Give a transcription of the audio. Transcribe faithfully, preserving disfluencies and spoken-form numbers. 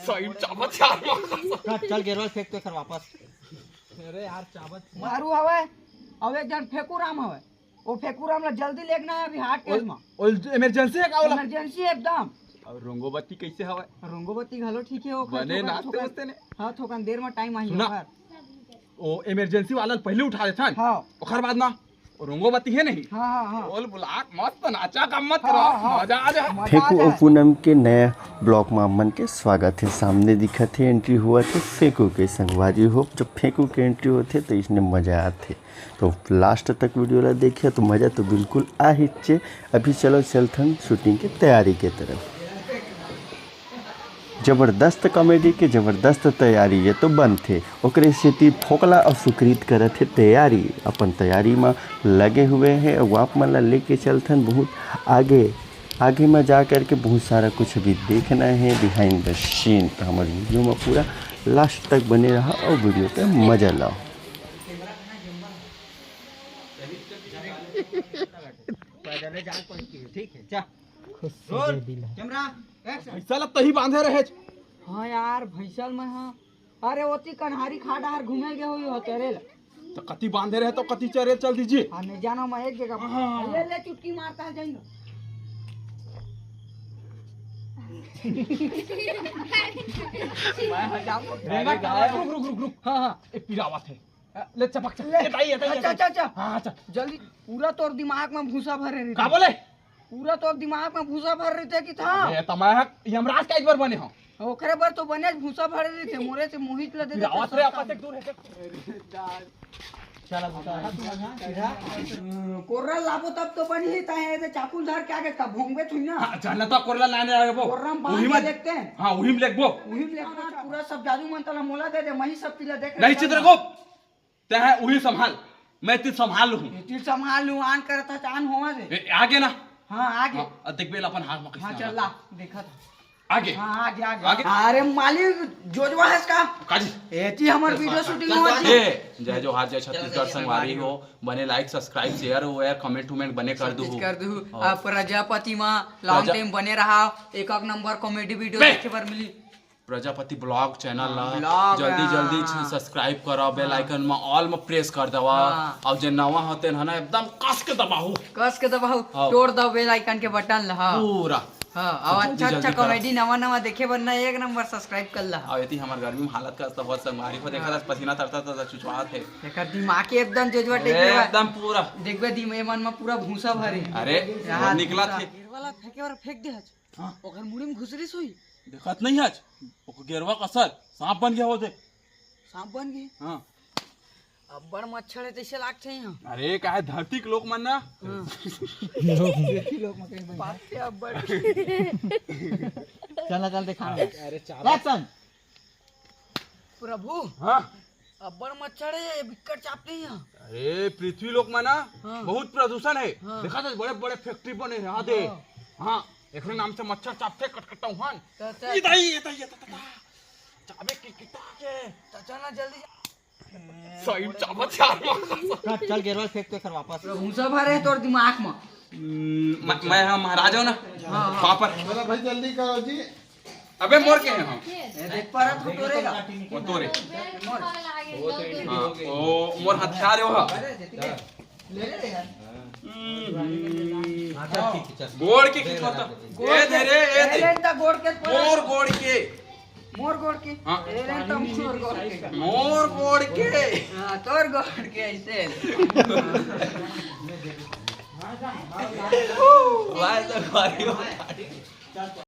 सही चाबत यार। चल, चल, गेरवा ल फेंक तो एकर वापस। अरे यार, चाबत। मारू हवय, अउ एक झन फेकू राम हवय। वो फेकू राम ला जल्दी लेगना हे अभी हार्ट केस म। ओ, emergency हे का ओला? Emergency एकदम। अउ रोंगोबत्ती कइसे हवय? रोंगोबत्ती घलो ठीक हे, ओखर बने थोकन, नाचते थोकन, बसते ने। हाँ, थोकन देर म time आही सुना। ओखर। ओ emergency वाला ल पहिली उठा लेथन। हाँ। ओखर बाद ना, ओ रोंगोबत्ती हे नहीं? हाँ, हाँ, हाँ। बोल बुलाक मस्त नाचा, गम्मत हाँ, करो, हाँ। मजा आ जाए। मजा आ फेंकू जाए। अउ पूनम के नया vlog म आप मन के स्वागत हे। सामने दिखत हे, entry होवत हे फेंकू के। संगवारी हो, जब फेंकू के entry होथे, त इसने मजा आथे। तो last तक video ला देखिए, तो मजा तो बिल्कुल आ ही चे। अभी चलो, चलथन shooting के तैयारी के तरफ। जबरदस्त comedy के जबरदस्त तैयारी ये तो बनथे। ओकरे सेती फोकला अउ सुकृत करत हे तैयारी, अपन तैयारी म लगे हुए हे। अउ आप मन ला लेके चलथन बहुत आगे, आगे म जा करके बहुत सारा कुछ भी देखना हे behind the scene। तो हमर video म पूरा last तक बने रहा अउ video के मजा लाओ। पैदले जाए पड़ती है, ठीक है, जा। खुश से रोल, दे दिला। Camera, action। भैंसा ल तही बांधे रहे। हाँ यार, भैंसा ल मैं, हाँ। अरे, ओती कन्हारी खा डहर घूमे गे होई हो तेरे ल। तो कति बांधे रहे तो कति चरे चल दीजिए। हाँ, नहीं जाना मैं एक जगह। हाँ, हाँ, हाँ। ले, ले, चुटकी मारता है, जाइए। मैं हजाम। रुक, रुक, रुक, रुक। हाँ, हाँ। ए, पिरावत है। ले चपक, चपक। ले। ये ताई, ये ताई, ये अच्छा, ताई। अच्छा, अच्छा। हाँ, अच्छा। जल्दी, पूरा तोर दिमाग में भूसा भरे रहिथे। का बोले? पूरा तोर दिमाग में भूसा भरे रहिथे कि था। ये तो मैं हक यमराज का एक बार बने हूँ। ओकरे बर तो बने भूसा भरे रहिथे, मोरे से मोहित ला दे दे। रावत रे, आपस से दूर है। चला बता। कोर्रा लाबो तब तो बनी ही, ताहे ऐसे चाकू धर के आगे तब भोंगबे थुई ना। हाँ, चल ना तो कोर्रा लाने आगे वो। कोर्रा में बांध वही के मत देखते हैं। हाँ, वही में लेगबो। वही में लेगबो, पूरा सब जादू मंत्र ला मोला दे दे, मैं ही सब पीला देख नहीं, चित्रगुप्त। तैं उही संभाल, मैं तीर संभाल लूँ। ये तीर संभाल लूँ, आन करत हस, आन होवा दे। ए, आगे ना। हाँ, आगे। हाँ, अब देखबे ला अपन हाथ में हाँ, कैसे चल आगे। ला, देखत हस। आगे। हाँ, आगे, आगे। आगे। अरे मालिक, जोजवा हस का? काजी। एती हमर video shooting होवत हे। ए, जय जोहार, जय छत्तीसगढ़ संगवारी हो। बने like, subscribe, share, वेयर, comment, उमेंट बने कर दू। कर दू। हाँ। आप प्रजापति मा long प्रजा- time बने रहा, एक, एक number comedy video बे- देखे बर मिली। प्रजापति vlog channel हाँ, ला vlog, जल्दी, हाँ। जल्दी subscribe करा, bell हाँ। Icon में all में press कर देवा। हाँ। अउ जे नवा होते ना, एकदम कस के दबाहू। कस के दबाहू, हाँ। तोड़ दो bell icon के button ला, हाँ। पूरा। हाँ, अउ जल्दी, अच्छा, अच्छा जल्दी करा। Comedy नवा, नवा देखे बर ना, एक number subscribe कर ला। अउ एती हमर गर्मी में हालत का तो बहुत संगवारी हो, देखा हाँ। था पसीना तरता, तरता चुचवात है। एकर दिमाग के एकदम जोजवा ए, type के बा। एकदम पूरा। देखबे दिम-, ए मन में पूरा भूसा भरे। अरे, यहाँ निकला भूसा। थे। ढेर वाला फेंके वाला फेंक दे हच। हाँ। ओकर मुड़ी में घुसरिस होई। देखत नहीं हच, ओकर गेरवा कसर सांप बन गया होते। सांप बन गए? हाँ। अब्बड़ मच्छर है जैसे लागथे यहाँ। अरे, काहे धरती के लोग मन ना? हाँ। धरती लोग मन कहीं बन बात के अब्बड़। चल ना, चल देखा। अरे, चाबा। Action। प्रभु। हाँ। अब्बड़ मच्छर है, ये बिक्कट चापथे यहाँ। अरे, पृथ्वी लोक में ना हाँ। बहुत प्रदूषण है। हाँ। देखा था, बड़े बड़े factory बने हैं, हाँ दे। हाँ। हाँ, एकरे नाम से मच्छर चापथे, कटकटाऊ हन। त, त, ये दाई, ये दाई, ये दाई, ये दाई। चाबे की किता के। त चल ना जल्दी। सही चाबत यार। चल, चल, गेरवा फेंक तो एकर वापस। भूसा भरे तोर दिमाग में। हम्म, मैं, मैं हाँ महाराज हूँ ना। हाँ, हाँ। पापड़। चलो भाई, जल्दी करो जी। अबे मोर के हैं हम। ए, देख पारा तू तोरेगा। वो तोरे। मोर। हाँ, ओ मोर हथियार हो। ले ले यार। हम्म। गोड़ के कितना था? ए दे रे, ए दे। ए, ले ता गोड़ के। मोर गोड़ के। मोर गोड़ के। हाँ। ए, ले ता मोर गोड़ के। मोर गोड़ के। हाँ, तोर गोड़ के ऐसे। भाई तो भाई हो।